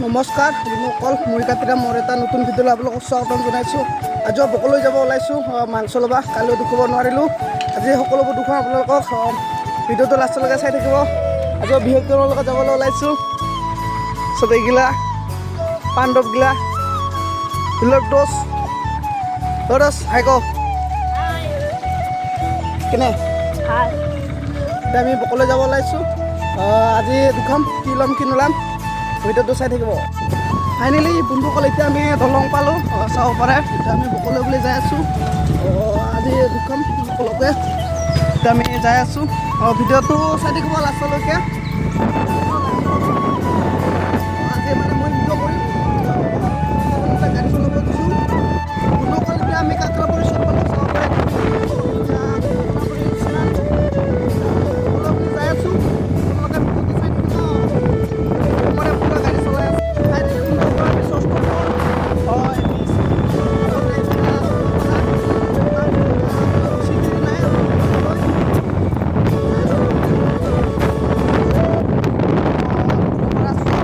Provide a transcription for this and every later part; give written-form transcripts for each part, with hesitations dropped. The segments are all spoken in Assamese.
নমস্কাৰ বন্ধুসকল, মই কাতিৰা মোৰ এটা নতুন ভিডিঅ'লৈ আপোনালোকক স্বাগতম জনাইছোঁ। আজিও বকলৈ যাব ওলাইছোঁ মাংস ল'বা। কালিও দেখুৱাব নোৱাৰিলোঁ, আজি সকলোবোৰ দেখুৱাম আপোনালোকক। ভিডিঅ'টো লাষ্টলৈকে চাই থাকিব। আজিও বিশেষজনৰ লগত যাবলৈ ওলাইছোঁ। চব এইগিলা পাণ্ডৱগিলা দোষ দোষ হাই ক কেনে। এতিয়া আমি বকলৈ যাব ওলাইছোঁ। আজি দুখাম কি ল'ম কি নোলাম, ভিডিঅ'টো চাই থাকিব। ফাইনেলি বন্ধুসকল, এতিয়া আমি দলং পালোঁ, চাব পাৰে। এতিয়া আমি বকলৈ বুলি যাই আছোঁ। আজি দুখাম সকলোকে। এতিয়া আমি যাই আছোঁ, ভিডিঅ'টো চাই থাকিব লাষ্টলৈকে। আজি মানে মই ভিডিঅ' কৰিম, গাড়ী চলাব দিছোঁ। বন্ধুসকল, এতিয়া আমি কাকৰাবাৰী চব পালোঁ, চাব পাৰে। এতিয়া কাকৰাবাৰী বকলৈ বুলি যাই আছোঁ। আপোনালোকে ভিডিঅ'টো চাই থাকিব। মানে পুৰা গাড়ী চলাই আছে। ফাইনেলি বন্ধুসকল, আমি ষষ্ঠপুৰ আগতে এতিয়া বেছি দেৰি নাই আৰু। যাই আছোঁ।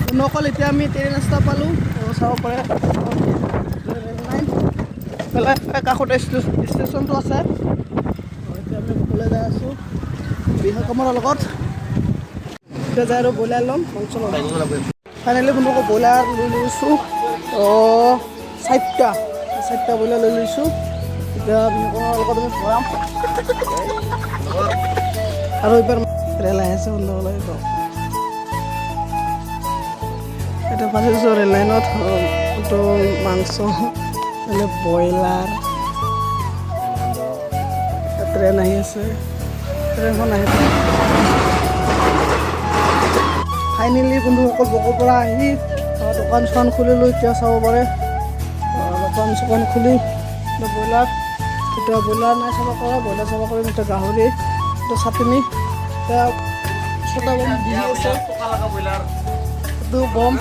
বন্ধুসকল, এতিয়া আমি ট্ৰেইন ৰাস্তা পালোঁ, চাব পাৰে। ৰেল লাইন পেলাই কাষতে ষ্টেচনটো আছে। এতিয়া আমি বকলৈ যাই আছোঁ বিশেষ লগত। এতিয়া যাই আৰু ব্ৰইলাৰ ল'ম, মাংস ল'ম। ফাইনেলি বন্ধুসকল, ব্ৰইলাৰ লৈ লৈছোঁ। চাৰিটা চাৰিটা ব্ৰইলাৰ লৈ লৈছোঁ। এতিয়া বিশেষৰ লগত আমি ভৰাম আৰু এইবাৰ ৰেল আহি আছে বন্ধুসকল। এইটো এতিয়া ফাঁচিছোঁ ৰেল লাইনত। এইটো মাংস মানে ব্ৰইলাৰ। ট্ৰেইন আহি আছে, ট্ৰেইনখন আহি। ফাইনেলি বন্ধুসকল, বকৰ পৰা আহি দোকান চোকান খুলিলোঁ। এতিয়া চাব পাৰে, দোকান চোকান খুলি এতিয়া ব্ৰইলাৰ, এতিয়া ব্ৰইলাৰ নাই চাব কৰা, ব্ৰইলাৰ চাব কৰিম। এতিয়া গাহৰি, এতিয়া চাটনি, এতিয়া ছটা বম দি আছে, এইটো বম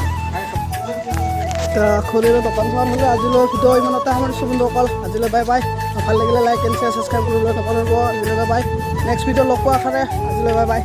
এতিয়া খুলিলোঁ দোকান চোকান খুলি। আজিলৈ ভিডিঅ' ইমানতে সামৰিছোঁ বন্ধুসকল। আজিলৈ বাই বাই। ভাল লাগিলে লাইক এণ্ড শ্বেয়াৰ ছাবস্ক্ৰাইব কৰিবলৈ নপাহৰিব। আজিলৈ বাই বাই। নেক্সট ভিডিঅ' লগ পোৱা আশাৰে আজিলৈ বাই বাই।